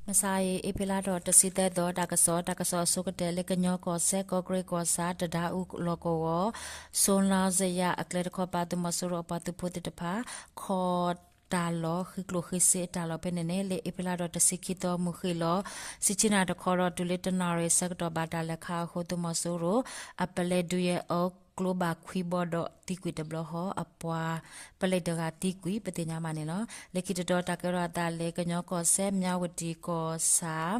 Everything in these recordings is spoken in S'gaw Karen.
မုၢ်ဆါအံၤ အ့ဖြ့လါထီၣ်တဆံသၢသီ တၢ်ကစီၣ်, တၢ်ကစီၣ်အဆိကတၢၢ်လၢ ကညီကီၢ်စဲၣ် ကီးကရ့ၣ်ကီၢ်ဆၣ် တဒါအူလီၢ်ကဝီၤ စိလါစယၤအကျဲတခီပၤ သုးမီၤစိရိၤအပှၤသုးဖိသ့ၣ်တဖၣ် ခီၣ်တၢ်လီၢ် ဃံကျိၣ်ဃ့စ့အတၢ်လီၢ်ဖဲန့ၣ်န့ၣ် လၢအ့ဖြ့လါထီၣ်တဆံခံသီ မုၢ်ဃ့ၢ်လီၤ ဆံဆံနၣ်ရံၣ်တခီဒီး တုၤလၢတနၣ်ရံၣ်ဆၢကတီၢ်ဘၣ်တၢ်လဲၤခးအဃိ သုးမီၤစိရိၤ အပလဲဒုးယဲၢ်အၢ ကျိဘၣ်ခွံဘီဒီးသံကွံာ်တဘျီဃီ အပှၤပလဲတဂၤသံကွံာ် ပသ့ၣ်ညါဘၣ်န့ၣ်လီၤ. လၢခံတတီၤ တၢ်ကဲထီၣ်အသးလၢ ကညီကီၢ်စဲၣ် မၠၣ်ဝတံၣ်ကီၢ်ဆၣ်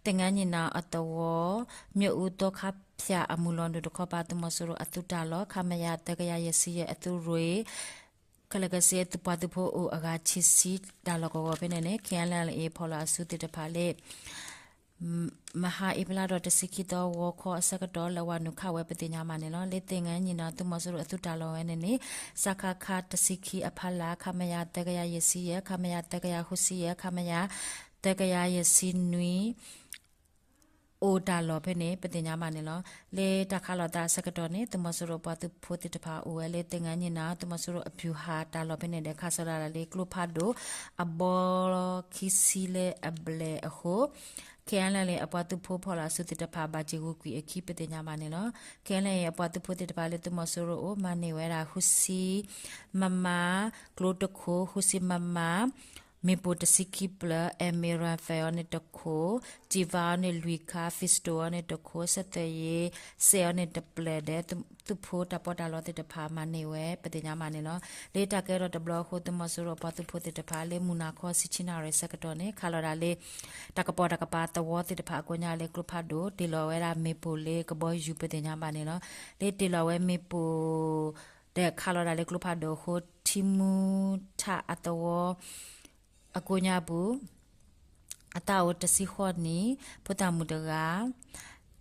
သင်္ဃန်းညီနောင်အသဝီ မၠိၣ်အူသီခါဖၠၣ်အမုၢ်လီၤနုာ်တခီပၤ သုးမီၤစိရိၤအသုးတၢ်လီၢ် ခမရ သၢကယၤယဲၢ်ဆံယဲၢ် အသုးရ့ၣ် ခဲလၢာ်ခဲဆ့ ပှၤသုးဖိအိၣ်အဂၤဆံဆံ တၢ်လီၢ်ကဝီၤဖဲန့ၣ်န့ၣ် KNLA ဖီၣ်လီၤအစုသ့ၣ်တဖၣ်လၢ မဟါအ့ဖြ့လါထီၣ်တဆံခံသီ ဂီၤခီအဆၢကတီၢ် လဲၤဝၤနုာ်ခးဝဲ ပသ့ၣ်ညါဘၣ်န့ၣ်လီၤ. လၢသင်္ဃန်းညီနောင် သုးမီၤစိရိၤအသုးတၢ်လီၢ်ဝဲန့ၣ်န့ၣ် စကခ တဆံခံအဖီလာ် ခမရ သၢကယၤယဲၢ်ဆံယဲၢ် ခမရ သၢကယၤဃုဆံယဲၢ် ခမရ သၢကယၤယဲၢ်ဆံနွံ အိၣ်တၢ်လီၢ်ဖဲန့ၣ် ပသ့ၣ်ညါဘၣ်န့ၣ်လီၤ. လၢတၢ်ခးလိာ်သးအဆၢကတီၢ်န့ၣ် သုးမီၤစိရိၤပှၤသုးဖိသ့ၣ်တဖၣ်အိၣ်ဝဲလၢ သင်္ဃန်းညီနောင် သုးမီၤစိရိၤအဗျူဟာတၢ်လီၢ်ဖဲန့ၣ်ဒီး ခးစၢၤဒၣ်လၢကျိဖးဒိၣ် အဘီခံဆံလၢအဘျဲၣ်အဃိ KNLA အပှၤသုးဖိဖီၣ်လီၤအစုသ့ၣ်တဖၣ် ဘၣ်စ့ၢ်ဂုာ်ကွံာ်အခံ ပသ့ၣ်ညါဘၣ်န့ၣ်လီၤ. KNLA အပှၤသုးဖိသ့ၣ်တဖၣ်လၢသုးမီၤစိရိၤအိၣ် မၤန့ၢ်ဝဲဒၣ် ဃုဆံ MM ကျိတခိၣ်, ဃုဆံ MM မ့ၣ်ပိၢ်တဆံခံဖျၢၣ်, အမ့ၣ်ရၣ်ဖဲးအီၤန့ၣ်တခိၣ်, တံၢ်ဝါအီၤန့ၣ်လွံၢ်ခါ, ပံစတိၣ်အီၤန့ၣ်တခိၣ်, ဆက်သွယ်ရေးစက်အီၤန့ၣ်တဖျၢၣ်ဒီး သုးဖိတၢ်ပီးတၢ်လီသ့ၣ်တဖၣ်မၤန့ၢ်ဝဲ ပသ့ၣ်ညါဘၣ်န့ၣ်လီၤ. လၢတၢ်ကဲထီၣ်တဘျီအဃိ သုးမီၤစိရိၤအပှၤသုးဖိသ့ၣ်တဖၣ်လၢမုၢ်နၤခီဆံဆံနၣ်ရံၣ်ဆၢကတီၢ်န့ၣ် ခးလီၤဒၣ်လၢ တၢ်ကပိာ်တၢ်ကပၤသဝီသ့ၣ်တဖၣ်အကိးညါလၢကျိဖးဒိၣ် တ့ၢ်လီၤဝဲဒၣ်မ့ၣ်ပိၢ်လၢကဘီယူၤ ပသ့ၣ်ညါဘၣ်န့ၣ်လီၤ. လၢတ့ၢ်လီၤဝဲမ့ၣ်ပိၢ် ဒီးခးလီၤဒၣ်လၢကျိဖးဒိၣ်အဃိ ထံမူထးအသဝီ အကိးညါပူၤ အသးအိၣ်တဆံဃိးနံၣ် ဖိသၣ်မုၣ်တဂၤ,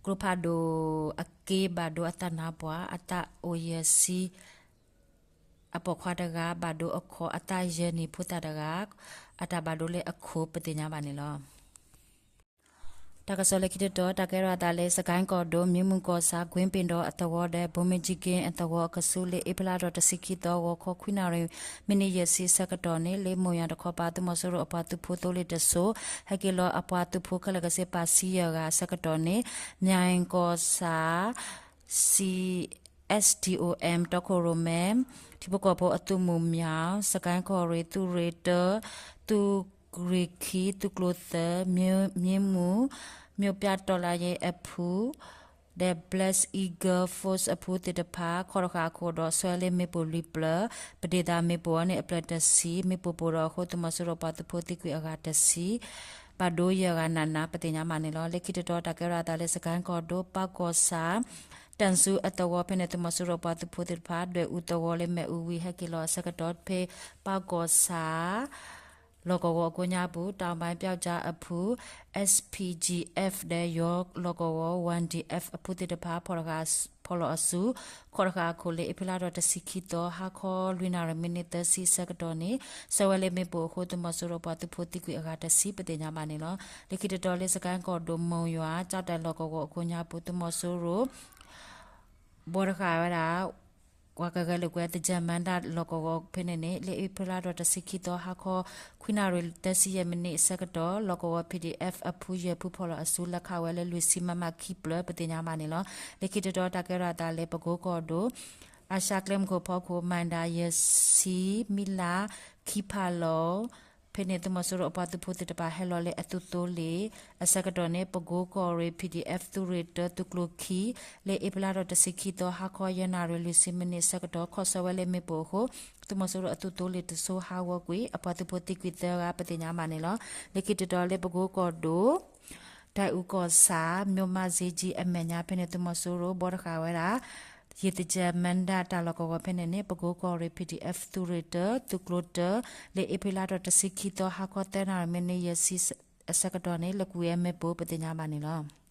ကျိဖးဒိၣ်အက့ဘၣ်ဒိအသးနါပှၢ် အသးအိၣ်ယဲၢ်ဆံ အပိာ်ခွါတဂၤ ဘၣ်ဒိအခီၣ် အသးယဲၢ်နံၣ်ဖိသၣ်တဂၤ အတၢ်ဘၣ်ဒိလၢအခိၣ် ပသ့ၣ်ညါဘၣ်န့ၣ်လီၤ. တၢ်ကစီၣ်လၢခံတတီၤ တၢ်ကဲထီၣ်အသးလၢ စကဲၣ်ကီၢ်ဒိၣ် မၠ့မုၢ်ကီၢ်ဆၣ် ကွ့ပ့ၤဒီအသဝီဒီး ဘိမ့ၢ်ကၠံက့အသဝီအကဆူး လၢအ့ဖြ့လါထီၣ်တဆံခံသီ ဂီၤခီခွံနၣ်ရံၣ် မံးနံးယဲၢ်ဆံအဆၢကတီၢ်န့ၣ် လၢမိၢ်ယွၤတခီပၤ သုးမီၤစိရိၤအပှၤသုးဖိသိလ့ၣ်တစိၤ ဟဲက့ၤလီၤအပှၤသုးဖိခဲလၢာ်ခဲဆ့ပာ်ဆံယဲၢ်ဂၤအဆၢကတီၢ်န့ၣ် မၠဲၣ်ကီၢ်ဆၣ် C STOM တီခိၣ်ရိၣ်မဲ ထံဖိကီၢ်ဖိအသုးမုၢ်မၠၣ် စကဲၣ်ကီၢ်ရ့ၣ် သုးရ့ၣ်တၢ သုးရ့ၣ်ခံ သုးကျိၤသၢ မၠ့မုၢ် မၠ့ပၠးတီလါယဲအဖု ဒီး Black Eagle Force အဖုသ့ၣ်တဖၣ် ခီၣ်တဃာ်အခိၣ်ဒီး ဆှၢလၢမ့ၣ်ပိၢ်လွံၢ်ဖျၢၣ် ပဒ့ၣ်သးမ့ၣ်ပိၢ်အီၤန့ၣ် အဖျၢၣ်တဆံ မ့ၣ်ပိၢ်ပိၢ်ဒီးအဃိ သုးမီၤစိရိၤပှၤသုးဖိသံကွံာ်အဂၤတဆံ ဘၣ်ဒိယဲၢ်ဂၤနးနး ပသ့ၣ်ညါဘၣ်န့ၣ်လီၤ. လၢခံတတီၤ တၢ်ကဲထီၣ်အသးလၢ စကဲၣ်ကီၢ်ဒိၣ် ပၢ်ကီၢ်ဆၣ် တၢ်စူအသဝီဖဲန့ၣ် သုးမီၤစိရိၤပှၤသုးဖိသ့ၣ်တဖၣ် ဒွဲၣ်အူသဝီလၢမ့ၣ်အူဝံၤ ဟဲက့ၤလီၤအဆၢကတီၢ်ဖဲ ပၢ်ကီၢ်ဆၣ် လီၢ်ကဝီၤအကိးညါပူၤ တောင်ပိုင်းပျောက်ကျားအဖု SPGF ဒီး ယီၤလီၢ်ကဝီၤ YDF အဖုသ့ၣ်တဖၣ် ဖီၣ်တဃာ် ဖီၣ်လီၤအစု ခီၣ်တဃာ်အခိၣ်လၢ အ့ဖြ့လါထီၣ်တဆံခံသီ ဟါခီလွံၢ်နၣ်ရံၣ် မံးနံးသၢဆံအဆၢကတီၢ်န့ၣ် ဆှၢဝဲလၢမ့ၣ်ပိၢ်အဃိ သုးမီၤစိရိၤပှၤသုးဖိသံကွံာ်အဂၤတဆံ ပသ့ၣ်ညါဘၣ်န့ၣ်လီၤ. လၢခံတတီၤလၢ စကဲၣ်ကီၢ်ဒိၣ် မိၢ်ယွၤ ကၠီၣ်တဲၣ်လီၢ်ကဝီၤအကိးညါပူၤ သုးမီၤစိရိၤ ဘီတဃာ်ဝဲဒၣ် ပှၤကဂဲၤလိာ်ကွဲ သၢၣ်မၤဒၣ် လီၢ်ကဝီၤဖဲန့ၣ်န့ၣ် လၢအ့ဖြ့လါထီၣ်တဆံခံသီ ဟါခီ ခွံနၣ်ရံၣ် သၢဆံယဲၢ်မံးနံးအဆၢကတီၢ် လီၢ်ကဝီၤ PDF အဖုယဲၢ်ဖုဖီၣ်လီၤအစု လဲၤခးဝဲလၢလွံၢ်ဆံ MM ခံဖျၢၣ် ပသ့ၣ်ညါဘၣ်န့ၣ်လီၤ. လၢခံတတီၤ တၢ်ကဲထီၣ်အသးလၢ ပကိကီၢ်ဒိၣ် အၡါကျဲမုၢ်ခိၣ်ဖီခိၣ် မၤဒၣ်ယဲၢ်ဆံ မံလါ ခံဖးလီၤ ဖဲန့ၣ် သုးမီၤစိရိၤအပှၤသုးဖိသ့ၣ်တဖၣ် ဟဲလီၤလၢအသုးသိလ့ၣ်အဆၢကတီၢ်န့ၣ် ပကိကီၢ်ရ့ၣ် PDF သုးရ့ၣ်တၢ သုးကျိၤခံ လၢအ့ဖြ့လါထီၣ်တဆံခံသီ ဟါခီယဲၢ်နၣ်ရံၣ် လွံၢ်ဆံမံးနံးအဆၢကတီၢ် ခီၣ်ဆၢဝဲလၢမ့ၣ်ပိၢ်အဃိ သုးမီၤစိရိၤအသုးသိလ့ၣ်တစိၤဟးဂီၤကွံာ် အပှၤသုးဖိသံကွံာ်သၢဂၤ ပသ့ၣ်ညါဘၣ်န့ၣ်လီၤ. လၢခံတတီၤလၢ ပကိကီၢ်ဒိၣ် တၢ်အူကီၢ်ဆၣ် မၠိၣ်မးစ့ကၠံအမဲာ်ညါဖဲန့ၣ် သုးမီၤစိရိၤဘီတဃာ်ဝဲဒၣ် ယဲၢ်သၢၣ်မၤဒၣ်တၢ်လီၢ်ကဝီၤဖဲန့ၣ်န့ၣ် ပကိကီၢ်ရ့ၣ် PDF သုးရ့ၣ်တၢ သုးကျိၤတၢ လၢအ့ဖြ့လါထီၣ်တဆံခံသီ ဟါခီသၢနၣ်ရံၣ် မံးနံးယဲၢ်ဆံအဆၢကတီၢ်န့ၣ် လဲၤကွံာ်ဝဲမ့ၣ်ပိၢ် ပသ့ၣ်ညါဘၣ်န့ၣ်လီၤ.